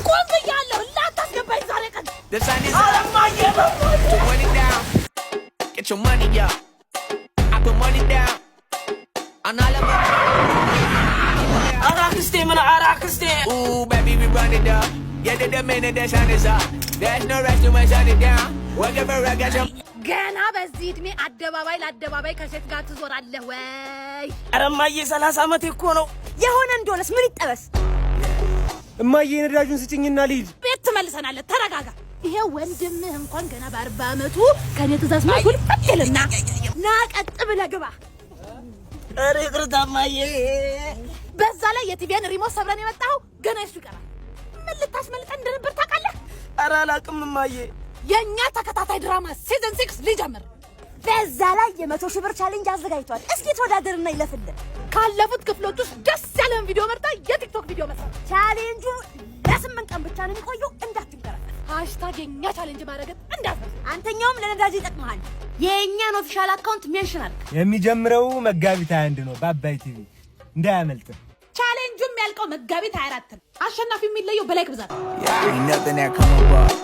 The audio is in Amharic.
ቆም ብያለሁ። ላታስገባኝ ዛሬ ቀን። The sun is up. Put money down. Get your money up. I put money down. On all of us. ኧረ አክስቴ ምን፣ ኧረ አክስቴ። Ooh, baby, we run it up. Yeah, the minute the sun is up. There's no rest to shut it down. Working for I got your ገና በዚህ እድሜ አደባባይ ለአደባባይ ከሴት ጋር ትዞራለህ ወይ? ኧረ እማዬ፣ 30 ዓመቴ እኮ ነው። የሆነ እንደሆነስ ምን ይጠበስ? እማዬ፣ ነዳጁን ስጭኝና ልሂድ። ቤት ትመልሰናለህ። ተረጋጋ። ይሄ ወንድምህ እንኳን ገና በ40 ዓመቱ ከኔ ትእዛዝ መልኩን ፈትልና ና ቀጥ ብለህ ግባ። ኧረ ይቅርታ እማዬ። በዛ ላይ የ TV ን remote ሰብረን የመጣኸው ገና እሱ ይቀራል። ምን ልታስመልጠን እንደነበር ታውቃለህ? ኧረ አላውቅም እማዬ። የእኛ ተከታታይ ድራማ season 6 ሊጀምር በዛ ላይ የ100,000 ብር challenge አዘጋጅቷል። እስኪ ተወዳደርና ይለፍልን። ካለፉት ክፍሎች ውስጥ ደስ ያለህን ቪዲዮ መርጠህ የቲክቶክ ቪዲዮ መስራት። ቻሌንጁ ለ8 ቀን ብቻ ነው የሚቆየው። እንዳትንከረፈፍ። #የኛ challenge ማድረግን እንዳትረሳ። አንተኛውም ለነዳጅ ይጠቅመሃል። የእኛን official account mention አድርግ። የሚጀምረው መጋቢት 21 ነው በአባይ ቲቪ፣ እንዳያመልጥ። ቻሌንጁ የሚያልቀው መጋቢት 24 ነው። አሸናፊ የሚለየው በ like ብዛት። Ain't nothing that come above.